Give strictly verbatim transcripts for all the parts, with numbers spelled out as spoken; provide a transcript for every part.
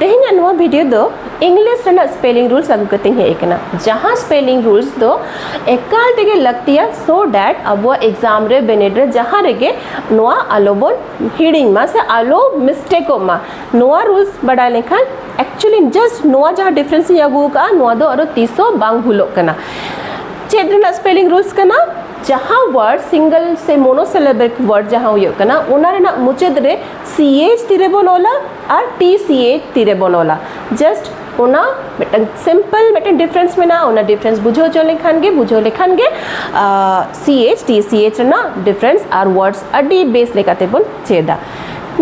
ᱛᱮᱦᱮᱧᱟᱜ ᱱᱚᱣᱟ ᱵᱷᱤᱰᱤᱭᱳ ᱫᱚ ᱤᱝᱞᱤᱥ ᱨᱮᱱᱟᱜ ᱥᱯᱮᱞᱤᱝ ᱨᱩᱞᱥ ᱟᱹᱜᱩ ᱠᱟᱛᱮᱧ ᱦᱮᱡ ᱟᱠᱟᱱᱟ, ᱡᱟᱦᱟᱸ ᱥᱯᱮᱞᱤᱝ ᱨᱩᱞᱥ ᱫᱚ ᱮᱠᱟᱞ ᱛᱮᱜᱮ ᱞᱟᱹᱠᱛᱤᱭᱟ, so that ᱟᱵᱚᱣᱟᱜ ᱮᱠᱡᱟᱢ ᱨᱮ, ᱵᱤᱱᱤᱰ ᱨᱮ, ᱡᱟᱦᱟᱸ ᱨᱮᱜᱮ ᱱᱚᱣᱟ ᱟᱞᱚ ᱵᱚᱱ ᱦᱤᱲᱤᱧ ᱢᱟ ᱥᱮ ᱟᱞᱚ ᱢᱤᱥᱴᱮᱠᱚᱜ ᱢᱟ᱾ ᱱᱚᱣᱟ ᱨᱩᱞᱥ ᱵᱟᱰᱟᱭ ᱞᱮᱱᱠᱷᱟᱱ, actually just ᱱᱚᱣᱟ ᱡᱟᱦᱟᱸ ᱰᱤᱯᱷᱟᱨᱮᱱᱥ ᱤᱧ ᱟᱹᱜᱩ ᱟᱠᱟᱫᱼᱟ, ᱱᱚᱣᱟ ᱫᱚ ᱟᱨᱚ ᱛᱤᱥ ᱦᱚᱸ ᱵᱟᱝ ᱵᱷᱩᱞᱚᱜ ᱠᱟᱱᱟ᱾ ᱪᱮᱫ ᱨᱮᱱᱟᱜ ᱥᱯᱮᱞᱤᱝ ᱨᱩᱞᱥ ᱠᱟᱱᱟ? ᱡᱟᱦᱟᱸ ᱣᱟᱨᱰ, ᱥᱤᱝᱜᱮᱞ ᱥᱮ ᱢᱳᱱᱳᱥᱤᱞᱮᱵᱤᱠ ᱣᱟᱨᱰ ᱡᱟᱦᱟᱸ ᱦᱩᱭᱩᱜ ᱠᱟᱱᱟ, ᱚᱱᱟ ᱨᱮᱱᱟᱜ ᱢᱩᱪᱟᱹᱫ ᱨᱮ ᱥᱤ ᱮᱭᱤᱪ ᱛᱤᱨᱮ ᱵᱚᱱ ᱚᱞᱟ ᱟᱨ ᱴᱤ ᱥᱤ ᱮᱭᱤᱪ ᱛᱤᱨᱮ ᱵᱚᱱ ᱚᱞᱟ᱾ ᱡᱟᱥᱴ ᱚᱱᱟ ᱢᱤᱫᱴᱟᱝ ᱥᱤᱢᱯᱚᱞ ᱢᱤᱫᱴᱟᱝ ᱰᱤᱯᱷᱟᱨᱮᱱᱥ ᱢᱮᱱᱟᱜᱼᱟ, ᱚᱱᱟ ᱰᱤᱯᱷᱟᱨᱮᱱᱥ ᱵᱩᱡᱷᱟᱹᱣ ᱦᱚᱪᱚ ᱞᱮᱱᱠᱷᱟᱱ ᱜᱮ, ᱵᱩᱡᱷᱟᱹᱣ ᱞᱮᱠᱷᱟᱱ ᱜᱮ C H T C H ᱨᱮᱱᱟᱜ ᱰᱤᱯᱷᱟᱨᱮᱱᱥ ᱟᱨ ᱣᱟᱨᱰᱥ ᱟᱹᱰᱤ ᱵᱮᱥ ᱞᱮᱠᱟᱛᱮ ᱵᱚᱱ ᱪᱮᱫᱟ᱾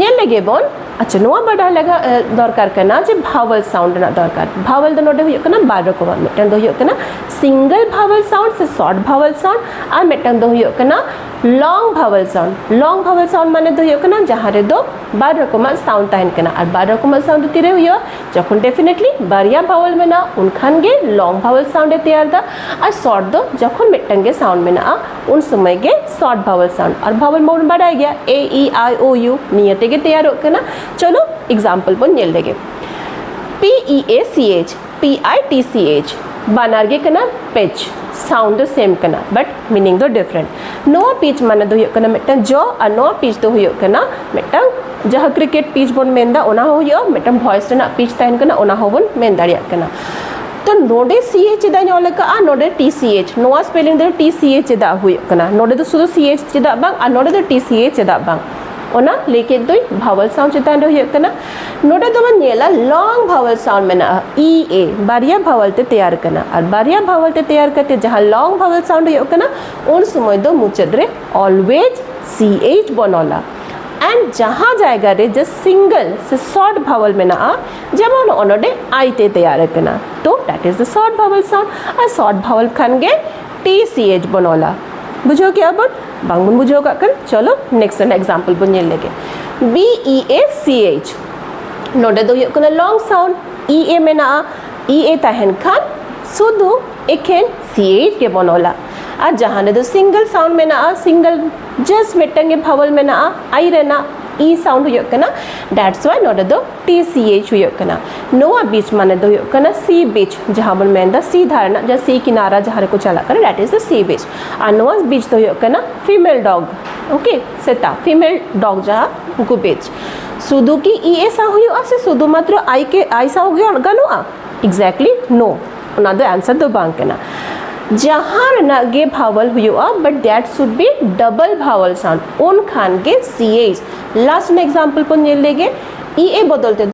ᱧᱮᱞ ᱞᱮᱜᱮ ᱵᱚᱱ᱾ ᱟᱪᱪᱷᱟ, ᱱᱚᱣᱟ ᱵᱟᱰᱟᱭ ᱞᱟᱜᱟ ᱮ, ᱫᱚᱨᱠᱟᱨ ᱠᱟᱱᱟ ᱡᱮ ᱵᱷᱟᱣᱮᱞ ᱥᱟᱣᱩᱱᱰ ᱨᱮᱱᱟᱜ ᱫᱚᱨᱠᱟᱨ᱾ ᱵᱷᱟᱣᱮᱞ ᱫᱚ ᱱᱚᱰᱮ ᱦᱩᱭᱩᱜ ᱠᱟᱱᱟ ᱵᱟᱨ ᱨᱚᱠᱚᱢᱟᱜ, ᱢᱤᱫᱴᱟᱝ ᱫᱚ ᱦᱩᱭᱩᱜ ᱠᱟᱱᱟ ᱥᱤᱝᱜᱮᱞ ᱵᱷᱟᱣᱮᱞ ᱥᱟᱣᱩᱱᱰ ᱥᱮ ᱥᱚᱨᱴ ᱵᱷᱟᱣᱮᱞ ᱥᱟᱣᱩᱱᱰ, ᱟᱨ ᱢᱤᱫᱴᱟᱝ ᱫᱚ ᱦᱩᱭᱩᱜ ᱠᱟᱱᱟ ᱞᱚᱝ ᱵᱷᱟᱣᱮᱞ ᱥᱟᱣᱩᱱᱰ᱾ ᱞᱚᱝ ᱵᱷᱟᱣᱮᱞ ᱥᱟᱣᱩᱱᱰ ᱢᱟᱱᱮ ᱫᱚ ᱦᱩᱭᱩᱜ ᱠᱟᱱᱟ ᱡᱟᱦᱟᱸ ᱨᱮᱫᱚ ᱵᱟᱨ ᱨᱚᱠᱚᱢᱟᱜ ᱥᱟᱣᱩᱱᱰ ᱛᱟᱦᱮᱱ ᱠᱟᱱᱟ, ᱟᱨ ᱵᱟᱨ ᱨᱚᱠᱚᱢᱟᱜ ᱥᱟᱣᱩᱱᱰ ᱫᱚ ᱛᱤᱨᱮ ᱦᱩᱭᱩᱜᱼᱟ? ᱡᱚᱠᱷᱚᱱ ᱰᱮᱯᱷᱤᱱᱮᱴᱞᱤ ᱵᱟᱨᱭᱟ ᱵᱷᱟᱣᱮᱞ ᱢᱮᱱᱟᱜᱼᱟ, ᱩᱱᱠᱷᱟᱱ ᱜᱮ ᱞᱚᱝ ᱵᱷᱟᱣᱮᱞ ᱥᱟᱣᱩᱱᱰ ᱮ ᱛᱮᱭᱟᱨ ᱮᱫᱟ, ᱟᱨ ᱥᱚᱨᱴ ᱫᱚ ᱡᱚᱠᱷᱚᱱ ᱢᱤᱫᱴᱟᱝ ᱜᱮ ᱥᱟᱣᱩᱱᱰ ᱢᱮᱱᱟᱜᱼᱟ, ᱩᱱ ᱥᱚᱢᱚᱭ ᱜᱮ ᱥᱚᱨᱴ ᱵᱷᱟᱣᱮᱞ ᱥᱟᱣᱩᱱᱰ᱾ ᱟᱨ ᱵᱷᱟᱣᱮᱞ ᱢᱟᱵᱚᱱ ᱵᱟᱰᱟᱭ ᱜᱮᱭᱟ, ᱮ ᱤ ᱟᱭ ᱳ ᱭᱩ, ᱱᱤᱭᱟᱹ ᱛᱮᱜᱮ ᱛᱮᱭᱟᱨᱚᱜ ᱠᱟᱱᱟ᱾ ᱪᱚᱞᱚ ᱮᱠᱡᱟᱢᱯᱚᱞ ᱵᱚᱱ ᱧᱮᱞ ᱞᱮᱜᱮ᱾ P E A C H, P I T C H, ᱵᱟᱱᱟᱨ ᱜᱮ ᱠᱟᱱᱟ ᱯᱤᱪ, ᱥᱟᱣᱩᱱᱰ ᱫᱚ ᱥᱮᱢ ᱠᱟᱱᱟ, ᱵᱟᱴ ᱢᱤᱱᱤᱝ ᱫᱚ ᱰᱤᱯᱷᱟᱨᱮᱱᱴ᱾ ᱱᱚᱣᱟ ᱯᱤᱪ ᱢᱟᱱᱮ ᱫᱚ ᱦᱩᱭᱩᱜ ᱠᱟᱱᱟ ᱢᱤᱫᱴᱟᱝ ᱡᱚ, ᱟᱨ ᱱᱚᱣᱟ ᱯᱤᱪ ᱫᱚ ᱦᱩᱭᱩᱜ ᱠᱟᱱᱟ ᱢᱤᱫᱴᱟᱝ, ᱡᱟᱦᱟᱸ ᱠᱨᱤᱠᱮᱴ ᱯᱤᱪ ᱵᱚᱱ ᱢᱮᱱᱫᱟ, ᱚᱱᱟ ᱦᱚᱸ ᱦᱩᱭᱩᱜᱼᱟ, ᱢᱤᱫᱴᱟᱝ ᱵᱷᱚᱭᱮᱥ ᱨᱮᱱᱟᱜ ᱯᱤᱪ ᱛᱟᱦᱮᱱ ᱠᱟᱱᱟ, ᱚᱱᱟ ᱦᱚᱸᱵᱚᱱ ᱢᱮᱱ ᱫᱟᱲᱮᱭᱟᱜ ᱠᱟᱱᱟ᱾ ᱛᱚ ᱱᱚᱰᱮ ᱥᱤ ᱮᱭᱤᱪ ᱪᱮᱫᱟᱜ ᱤᱧ ᱚᱞ ᱟᱠᱟᱫᱼᱟ, ᱱᱚᱰᱮ ᱴᱤ ᱥᱤ ᱮᱭᱤᱪ, ᱱᱚᱣᱟ ᱥᱯᱮᱞᱤᱝ ᱫᱚ ᱴᱤ ᱥᱤ ᱮᱭᱤᱪ ᱪᱮᱫᱟᱜ ᱦᱩᱭᱩᱜ ᱠᱟᱱᱟ? ᱱᱚᱰᱮ ᱫᱚ ᱥᱩᱫᱷᱩ ᱥᱤ ᱮᱭᱤᱪ ᱪᱮᱫᱟᱜ ᱵᱟᱝ, ᱟᱨ ᱱᱚᱰᱮ ᱫᱚ ᱴᱤ ᱥᱤ ᱮᱭᱤᱪ ᱪᱮᱫᱟᱜ ᱵᱟᱝ? ᱚᱱᱟ ᱞᱟᱹᱭ ᱠᱮᱫ ᱫᱚᱧ ᱵᱷᱟᱣᱮᱞ ᱥᱟᱣᱩᱱᱰ ᱪᱮᱛᱟᱱ ᱨᱮ ᱦᱩᱭᱩᱜ ᱠᱟᱱᱟ᱾ ᱱᱚᱰᱮ ᱫᱚᱵᱚᱱ ᱧᱮᱞᱟ ᱞᱚᱝ ᱵᱷᱟᱣᱮᱞ ᱥᱟᱣᱩᱱᱰ ᱢᱮᱱᱟᱜᱼᱟ, ᱤ ᱮ, ᱵᱟᱨᱭᱟ ᱵᱷᱟᱣᱮᱞ ᱛᱮ ᱛᱮᱭᱟᱨ ᱠᱟᱱᱟ, ᱟᱨ ᱵᱟᱨᱭᱟ ᱵᱷᱟᱣᱮᱞ ᱛᱮ ᱛᱮᱭᱟᱨ ᱠᱟᱛᱮ ᱡᱟᱦᱟᱸ ᱞᱚᱝ ᱵᱷᱟᱣᱮᱞ ᱥᱟᱣᱩᱱᱰ ᱦᱩᱭᱩᱜ ᱠᱟᱱᱟ, ᱩᱱ ᱥᱚᱢᱚᱭ ᱫᱚ ᱢᱩᱪᱟᱹᱫ ᱨᱮ ᱚᱞᱣᱮᱡᱽ ᱥᱤ ᱮᱭᱤᱪ ᱵᱚᱱ ᱚᱞᱟ᱾ ᱮᱱᱰ ᱡᱟᱦᱟᱸ ᱡᱟᱭᱜᱟ ᱨᱮ ᱡᱟᱥᱴ ᱥᱤᱝᱜᱮᱞ ᱥᱮ ᱥᱚᱨᱴ ᱵᱷᱟᱣᱮᱞ ᱢᱮᱱᱟᱜᱼᱟ, ᱡᱮᱢᱚᱱ ᱱᱚᱜᱼᱚ ᱱᱚᱰᱮ ᱟᱭ ᱛᱮ ᱛᱮᱭᱟᱨ ᱟᱠᱟᱱᱟ, ᱛᱚ that is the short vowel sound, ᱟᱨ ᱥᱚᱨᱴ ᱵᱷᱟᱣᱮᱞ ᱠᱷᱟᱱ ᱜᱮ ᱴᱤ ᱥᱤ ᱮᱭᱤᱪ ᱵᱚᱱ ᱚᱞᱟ᱾ ᱵᱩᱡᱷᱟᱹᱣ ᱠᱮᱜᱼᱟ ᱵᱚᱱ? ᱵᱟᱝ ᱵᱚᱱ ᱵᱩᱡᱷᱟᱹᱣ ᱠᱟᱜ ᱠᱷᱟᱱ ᱪᱚᱞᱚ ᱱᱮᱠᱥᱴ ᱨᱮᱱᱟᱜ ᱮᱠᱡᱟᱢᱯᱚᱞ ᱵᱚᱱ ᱧᱮᱞ ᱞᱮᱜᱮ᱾ B E A C H, ᱱᱚᱰᱮ ᱫᱚ ᱦᱩᱭᱩᱜ ᱠᱟᱱᱟ ᱞᱚᱝ ᱥᱟᱣᱩᱱᱰ, ᱤ ᱮ ᱢᱮᱱᱟᱜᱼᱟ, ᱤ ᱮ ᱛᱟᱦᱮᱱ ᱠᱷᱟᱱ ᱥᱩᱫᱷᱩ ᱮᱠᱷᱮᱱ ᱥᱤ ᱮᱭᱤᱪ ᱜᱮᱵᱚᱱ ᱚᱞᱟ᱾ ᱟᱨ ᱡᱟᱦᱟᱸ ᱨᱮᱫᱚ ᱥᱤᱝᱜᱮᱞ ᱥᱟᱣᱩᱱᱰ ᱢᱮᱱᱟᱜᱼᱟ, ᱥᱤᱝᱜᱮᱞ ᱡᱟᱥᱴ ᱢᱤᱫᱴᱟᱝ ᱜᱮ ᱵᱷᱟᱣᱮᱞ ᱢᱮᱱᱟᱜᱼᱟ, ᱟᱭ ᱨᱮᱱᱟᱜ, E sound ᱦᱩᱭᱩᱜ ᱠᱟᱱᱟ, that's why ᱱᱚᱰᱮ ᱫᱚ T C H ᱦᱩᱭᱩᱜ ᱠᱟᱱᱟ᱾ ᱱᱚᱣᱟ beach ᱢᱟᱱᱮ ᱫᱚ ᱦᱩᱭᱩᱜ ᱠᱟᱱᱟ sea beach, ᱡᱟᱦᱟᱸ ᱵᱚᱱ ᱢᱮᱱᱫᱟ sea ᱫᱷᱟᱨᱮ ᱨᱮᱱᱟᱜ ᱡᱟᱦᱟᱸ sea ᱠᱤᱱᱟᱨᱟ ᱡᱟᱦᱟᱸ ᱨᱮᱠᱚ ᱪᱟᱞᱟᱜ ᱠᱟᱱᱟ, that is the sea beach. ᱟᱨ ᱱᱚᱣᱟ beach ᱫᱚ ᱦᱩᱭᱩᱜ ᱠᱟᱱᱟ female dog, okay, ᱥᱮᱛᱟ, female dog ᱡᱟᱦᱟᱸ, ᱩᱱᱠᱩ beach. ᱥᱩᱫᱷᱩ ᱠᱤ E A ᱥᱟᱶ ᱦᱩᱭᱩᱜᱼᱟ ᱥᱮ ᱥᱩᱫᱷᱩ ᱢᱟᱛᱨᱚ I ᱠᱮ, I ᱥᱟᱶ ᱜᱮ ᱜᱟᱱᱚᱜᱼᱟ? Exactly no, ᱚᱱᱟ ᱫᱚ answer ᱫᱚ ᱵᱟᱝ ᱠᱟᱱᱟ᱾ ᱡᱟᱦᱟᱸ ᱨᱮᱱᱟᱜ ᱜᱮ vowel ᱦᱩᱭᱩᱜᱼᱟ, but that should be double vowel sound, ᱩᱱ ᱠᱷᱟᱱ ᱜᱮ C H last ᱨᱮᱱᱟᱜ example ᱵᱚᱱ ᱧᱮᱞ ᱞᱮᱜᱮ, E A ᱵᱚᱫᱚᱞ ᱛᱮ